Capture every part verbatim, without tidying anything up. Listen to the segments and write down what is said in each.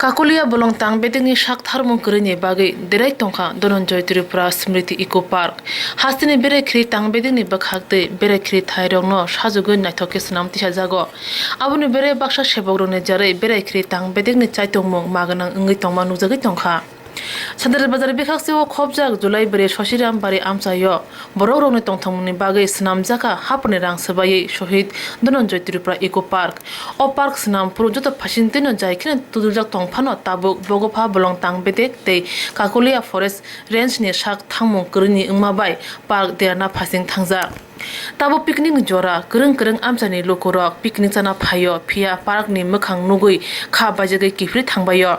Kakulia bolong tang bedekni sak tharmung kwrwini bagwi derai tongkha Dhananjay Tripura Smriti Eco Park. Hasteni berai khri tang bedekni bwkhak tei berai khri thairokno sajwgwi naithok khe swnam tisajago. Aboni berai baksa sebokrokni jarwi berai khri tang bedekni chaitongmung ma gwnang wngwi tongma nukjagwi tongkha. Sadar bazar bikhaksio khopjak July bere Sosiram bari amchaio borokrokni tongthokmungni bagwi swnamjakha haphurni rang swbaiwi Shohid Dhananjay Tripura Eco Park. O park swnam phuru joto phaising twino jai kheno tuduljak tong phano tabuk Bogopha bolong tang bedek tei Kakulia Forest Range ni sak thangmung kwrwini wngma bai park derana phaising thangjak. Tabuk picnic ni jora kwrwng kwrwng amchaini lukurok picnic chana phaio, phiya park ni mwkhang nugwi kha baijagwi kiphilwi thangbaio.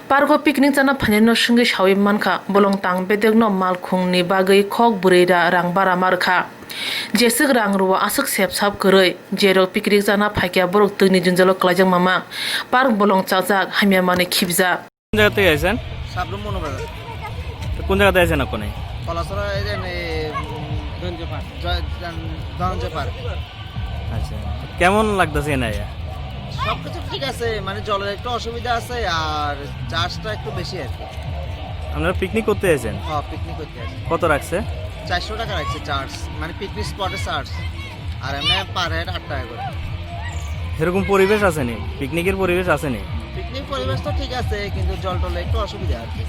Park o picnic chana phainai no swngwi sawi mankha, bolong tang bedek no malkhung ni bagwi khok bwrwi ra rang bara ma rwkha. Jeswk rang rwo aswk sep sap kwrwi, jerok picnic chana phaikha borok twini jwnjalo kwlaijak mamang. Park bolong chajak, hamya manwi khibjak. কোন জায়গা থেকে আইছেন? সাবরুম মনোবাজার। তো কোন জায়গাতে আইছেন আপনি? কলাছড়া এই যে, এই, উম, ধনঞ্জয় পার্ক। জয়-, জন-, ধনঞ্জয় পার্ক। আচ্ছা, তো কেমন লাগতেছে এনে আইয়া? সবকিছু ঠিক আছে, মানে জলের একটু অসুবিধা আছে আর চার্জটা একটু বেশি আর কি। আপনারা পিকনিক করতে আইছেন? হ্যাঁ, পিকনিক করতে আইছি। কত রাখছে? চারশো টাকা রাখছে চার্জ, মানে পিকনিক স্পটে চার্জ। আর এমনি পার হেড আট টাকা করে। এরকম পরিবেশ আছেনি? পিকনিকের পরিবেশ আছেনি? পিকনিক পরিবেশ তো ঠিক আছে, কিন্তু জল টলে একটু অসুবিধা আর কি।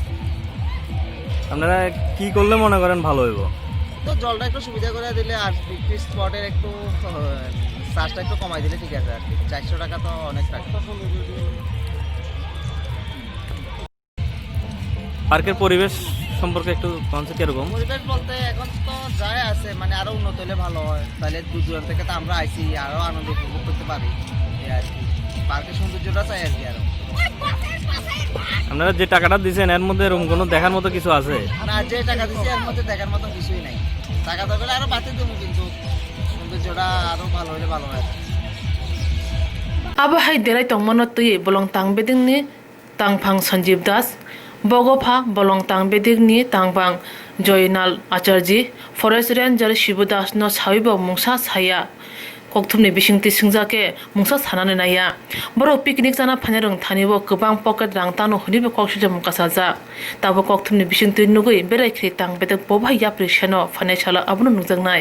আপনারা কি করলে মনে করেন ভালো হইব? তো জলটা একটু সুবিধা করে দিলে আর পিকনিক স্পটের একটু, আহ, চার্জটা একটু কমাই দিলে ঠিক আছে আর কি। চারশো টাকা তো অনেক টাকা। পার্কের পরিবেশ সম্পর্কে একটু কনসে কিরকম? পরিবেশ বলতে এখন তো যাই আছে, মানে, আরো উন্নত হলে ভালো হয়, তাহলে দূর দূরান্ত থেকে তো আমরা আইছি, আরো আনন্দ উপভোগ করতে পারি, এই আর কি। পার্কের সৌন্দর্যটা চাই আর কি আরো। আপনারা যে টাকাটা দিছেন, এর মধ্যে এরকম কোনো দেখার মতো কিছু আছে? না, যে টাকা দিছি, এর মধ্যে দেখার মতো কিছুই নাই। টাকা দরকার হলে আরো বাড়তে দেবো, কিন্তু সৌন্দর্যটা আরো ভালো হলে ভালো হয়। Abo hai derai tongmano twiwi bolong tang bedengni tangphang Sanjeev Das, Bogopha bolong tang bedekni tangphang Joynal Acharji, Forest Ranger Shibu Das no sawibo mungsa saya. Kokthumni bisingtwi swngjak khe mungsa sanani naiya. Borok picnic chana phainairokni thani o kwbang pocket rang tano hwnwibo kok swijamung kasajak. Tabuk kokthumni bisingtwi nugwi berai khri tang bedek bo bai yapri seno phainai salo abono nukjaknai.